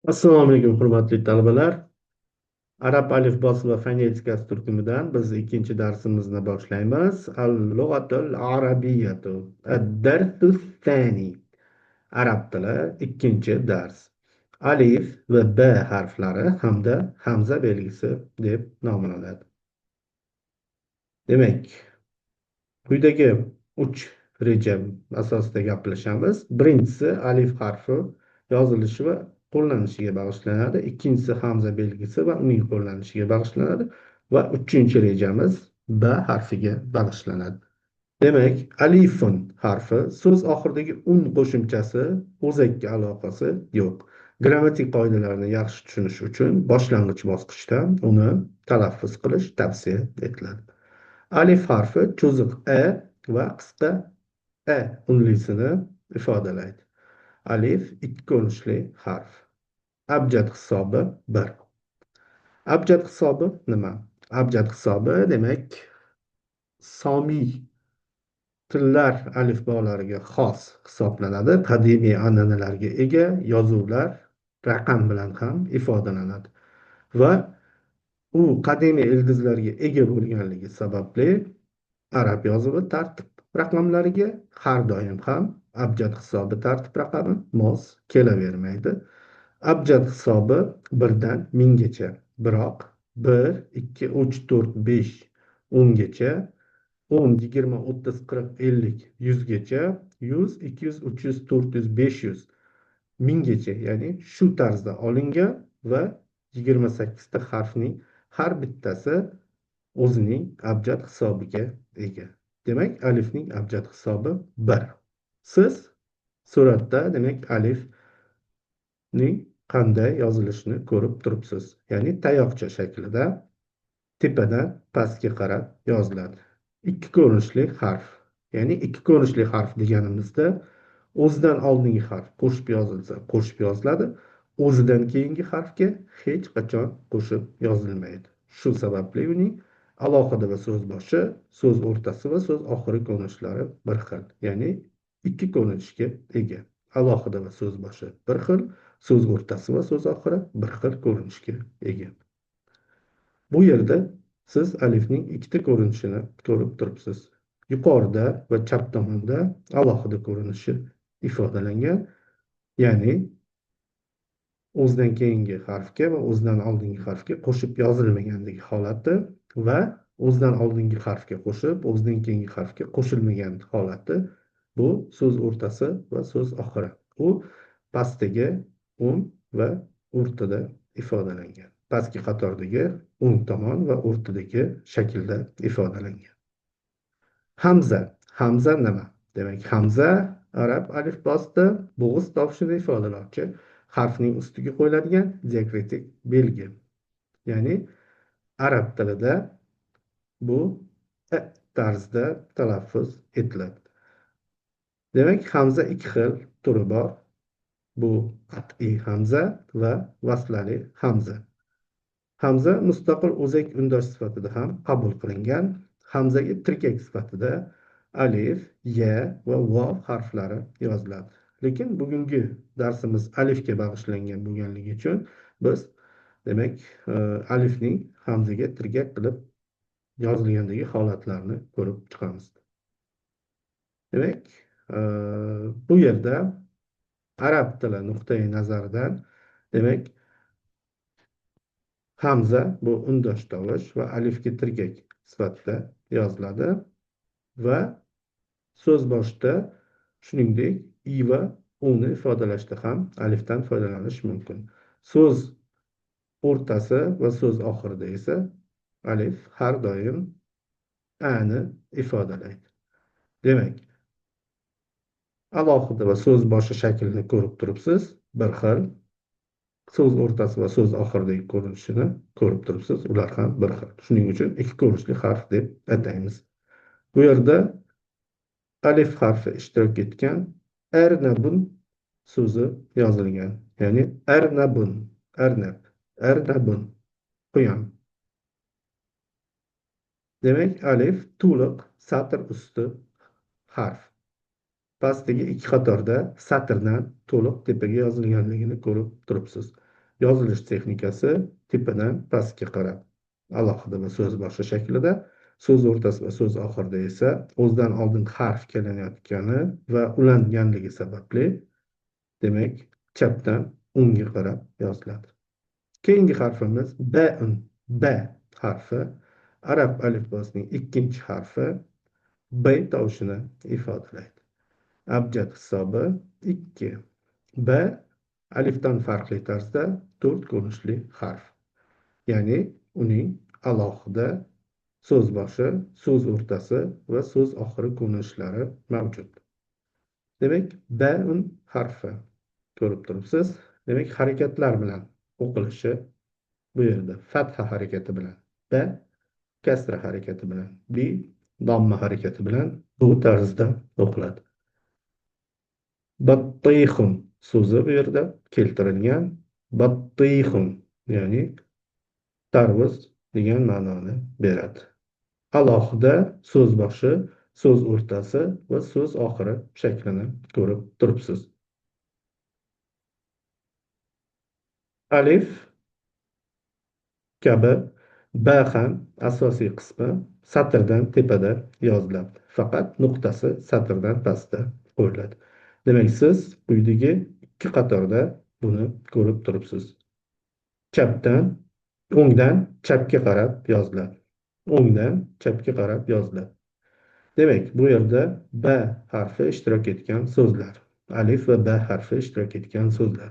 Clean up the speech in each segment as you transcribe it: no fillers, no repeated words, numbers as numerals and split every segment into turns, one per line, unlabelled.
Assalomu alaykum, hurmatli talabalar. Arab alifbosi va fonetikasi turkumidan biz ikkinchi darsimizni boshlaymiz. Al-lug'atul arabiyyatu. Ad-darsu thani. Arab tili ikkinchi dars. Alif va b harflari hamda hamza belgisi deb nomlanadi. Demak, quyidagi 3 reja asosida gaplashamiz. Birinchisi alif harfi yozilishi va qo'llanishiga bag'ishlanadi. Ikkinchisi hamza belgisi va uning qo'llanishiga bag'ishlanadi va uchinchi rejamiz b harfiga bag'ishlanadi. Demak, alifun harfi so'z oxiridagi un qo'shimchasi o'zakka aloqasi yo'q. Grammatik qoidalarni yaxshi tushunish uchun boshlang'ich bosqichda uni talaffuz qilish tavsiya etiladi. Alif harfi cho'ziq e va qisqa e unlisini ifodalaydi. Alif ikki ko'rinishli harf. Abjad hisobi 1. Abjad hisobi nima? Abjad hisobi demak somiy tillar alifbolariga xos hisoblanadi. Qadimiy an'analarga ega yozuvlar raqam bilan ham ifodalanadi va u qadimiy ildizlarga ega bo'lganligi sababli arab yozuvi tartib raqamlariga har doim ham abjad hisobi tartib raqami mos kelavermaydi. Abjad hisobi 1 dan 1000gacha, biroq 1, 2, 3, 4, 5, 10gacha, 10, 20, 30, 40, 50, 100gacha, 100, 200, 300, 400, 500, 1000gacha, ya'ni shu tarzda olingan va 28 ta harfning har bittasi o'zining abjad hisobiga ega. Demak, alifning abjad hisobi 1. Siz suratda demak alifning qanday yozilishini ko'rib turibsiz. Ya'ni tayoqcha shaklida tepadan pastga qarab yoziladi. Ikki ko'rinishli harf. Ya'ni ikki ko'rinishli harf deganimizda o'zidan oldingi harf qo'shib yozilsa, qo'shib yoziladi. O'zidan keyingi harfga hech qachon qo'shib yozilmaydi. Shu sababli uning alohida va so'z boshi, so'z o'rtasi va so'z oxiri ko'rinishlari bir xil. Ya'ni ikki ko'rinishga ega. Alohida va so'z boshi bir xil, so'z o'rtasi va so'z oxiri bir xil ko'rinishga ega. Bu yerda siz alifning ikkita ko'rinishini ko'rib turibsiz. Yuqorida va chap tomonda alohida ko'rinishi ifodalangan. Ya'ni o'zidan keyingi harfga va o'zidan oldingi harfga qo'shib yozilmaganligi holati va o'zidan oldingi harfga qo'shib, o'zidan keyingi harfga qo'shilmagan holati bu so'z o'rtasi va so'z oxiri. U pastdagi o'ng va o'rtada ifodalangan. Pastki qatordagi o'ng tomon va o'rtadagi shaklda ifodalangan. Hamza. Hamza nima? Demak, hamza arab alifbosida bo'g'iz tovushini ifodalovchi harfning ustiga qo'yiladigan diakritik belgi. Ya'ni arab tilida bu e tarzida talaffuz etiladi. Demak, hamza ikki xil turi bor. Bu qat'iy hamza va vaslali hamza. Hamza mustaqil o'zak undosh sifatida ham qabul qilingan. Hamzaga tirkak sifatida alif, ya va vav harflari yoziladi. Lekin bugungi darsimiz alifga bag'ishlangan bo'lganligi uchun biz demak alifning hamzaga tirkak qilib yozilgandagi holatlarni ko'rib chiqamiz. Demak, bu yerda arab tili nuqtai nazaridan demak hamza bu undosh tovush va alifga tirkak sifatida yoziladi va so'z boshida shuningdek i va uni ifodalashda ham alifdan foydalanish mumkin. So'z o'rtasi va so'z oxirida esa alif har doim ani ifodalaydi. Demak, alohida va so'z boshi shaklini ko'rib turibsiz, bir xil. So'z o'rtasi va so'z oxiridagi ko'rinishini ko'rib turibsiz, ular ham bir xil. Shuning uchun ikki ko'rinishli harf deb ataymiz. Bu yerda alif harfi ishtirok etgan arnabun so'zi yozilgan. Ya'ni arnabun, arnab, arnabun, quyon. Demak, alif to'liq satr usti harf. Pastdagi ikki qatorda satrdan to'liq tepaga yozilganligini ko'rib turibsiz. Yozilish texnikasi tepadan pastga qarab alohida va so'z boshi shaklida, so'z o'rtasi va so'z oxirida esa o'zidan oldin harf kelinayotgani va ulanganligi sababli, demak, chapdan o'ngga qarab yoziladi. Keyingi harfimiz B un, B harfi arab alifbosining ikkinchi harfi, B tovushini ifodalaydi. Abjad hisobi 2. B alifdan farqli tarzda 4 ko'rinishli harf. Ya'ni uning alohida so'z boshi, so'z o'rtasi va so'z oxiri ko'rinishlari mavjud. Demak, B un harfi ko'rib turibsiz. Demak, harakatlar bilan o'qilishi bu yerda fatha harakati bilan B, kasra harakati bilan B, damma harakati bilan bu tarzda o'qiladi. Battixun so'zi bu yerda keltirilgan. Battixun, ya'ni tarvuz degan ma'noni beradi. Alohida so'z boshi, so'z o'rtasi va so'z oxiri shaklini ko'rib turibsiz. Alif kabi B ham asosiy qismi satrdan tepada yoziladi. Faqat nuqtasi satrdan pastda qo'yiladi. Demak, siz quyidagi ikki qatorda buni ko'rib turibsiz. Chapdan, o'ngdan chapga qarab yoziladi. O'ngdan chapga qarab yoziladi. Demak, bu yerda B harfi ishtirok etgan so'zlar. Alif va B harfi ishtirok etgan so'zlar.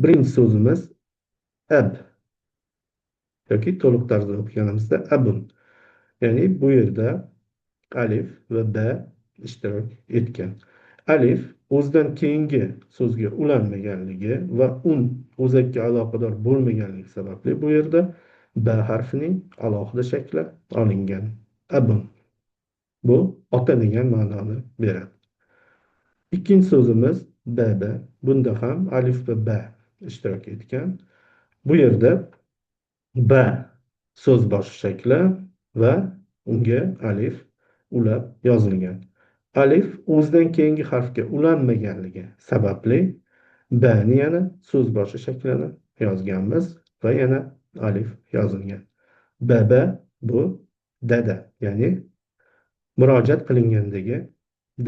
Birinchi so'zimiz ab yoki to'liq tarzda o'qiganimizda abun. Ya'ni bu yerda alif va B ishtirok etgan. Alif o'zidan keyingi so'zga ulanmaganligi va un o'zakka aloqador bo'lmaganligi sababli bu yerda B harfining alohida shakli olingan. Abun. Bu ota degan ma'noni beradi. Ikkinchi so'zimiz BB. Bunda ham alif va B ishtirok etgan. Bu yerda B so'z boshi shakli va unga alif ulab yozilgan. Alif o'zidan keyingi harfga ulanmaganligi sababli B ni yana so'z boshi shaklini yozganmiz va yana alif yozilgan. BB bu dada, ya'ni murojaat qilingandagi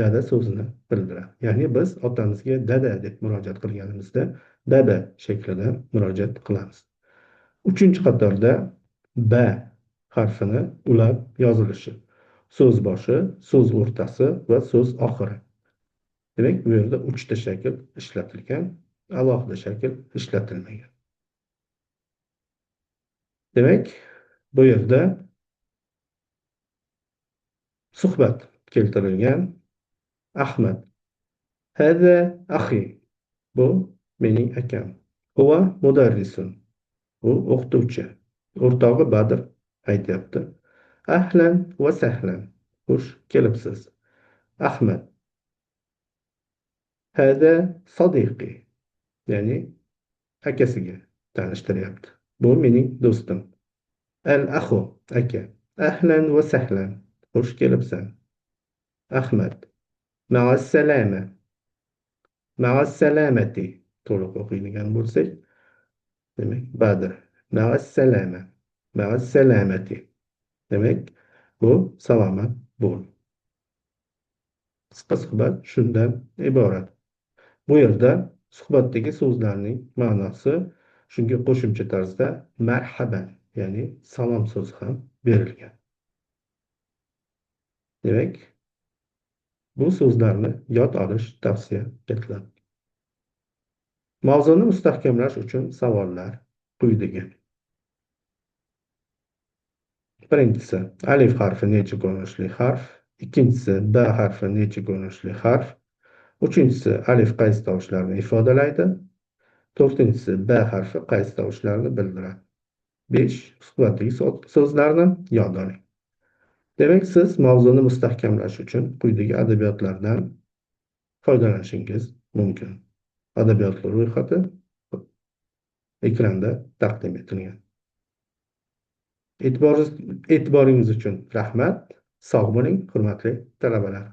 dada so'zini bildiradi. Ya'ni biz otamizga dada deb murojaat qilganimizda dada shaklida murojaat qilamiz. Uchinchi qatorda B harfini ulab yozilishi. So'z boshi, so'z o'rtasi va so'z oxiri. Demak, bu yerda uchta shakl ishlatilgan, alohida shakl ishlatilmagan. Demak, bu yerda suhbat keltirilgan. Ahmad. Hada axi. Bu mening akam. Huwa mudarrisun. Bu o'qituvchi. O'rtog'i Badr aytyapti. Ahlan va sahlan. Xush kelibsiz. Ahmad. Hada sadiqi. Ya'ni akasiga tanishtiryapti. Bu mening do'stim. Al axu aka. Ahlan va sahlan. Xush kelibsan. Ahmad. Ma'as-salama. Ma'as-salamati. To'liq o'qiydigan bo'lsak, demak, Badr. Ma'as-salama. Ma'as-salamati. Demak, bu salomat bo'l. Qisqa suhbat shundan iborat. Bu yerda suhbatdagi so'zlarning ma'nosi shunga qo'shimcha tarzda marhaban, ya'ni salom so'zi ham berilgan. Demak, bu so'zlarni yod olish tavsiya etiladi. Mavzuni mustahkamlash uchun savollar quyidagi. Birinchisi, alif harfi necha ko'rinishli harf? Ikkinchisi, B harfi necha ko'rinishli harf? Uchinchisi, alif qaysi tovushlarni ifodalaydi? To'rtinchisi, B harfi qaysi tovushlarni bildiradi? 5. Suhbatdagi so'zlarni yod oling. Demak, siz mavzuni mustahkamlash uchun quyidagi adabiyotlardan foydalanishingiz mumkin. Adabiyotlar ro'yxati ekranda taqdim etilgan. E'tiboringiz uchun rahmat. Sog' bo'ling, hurmatli talabalar.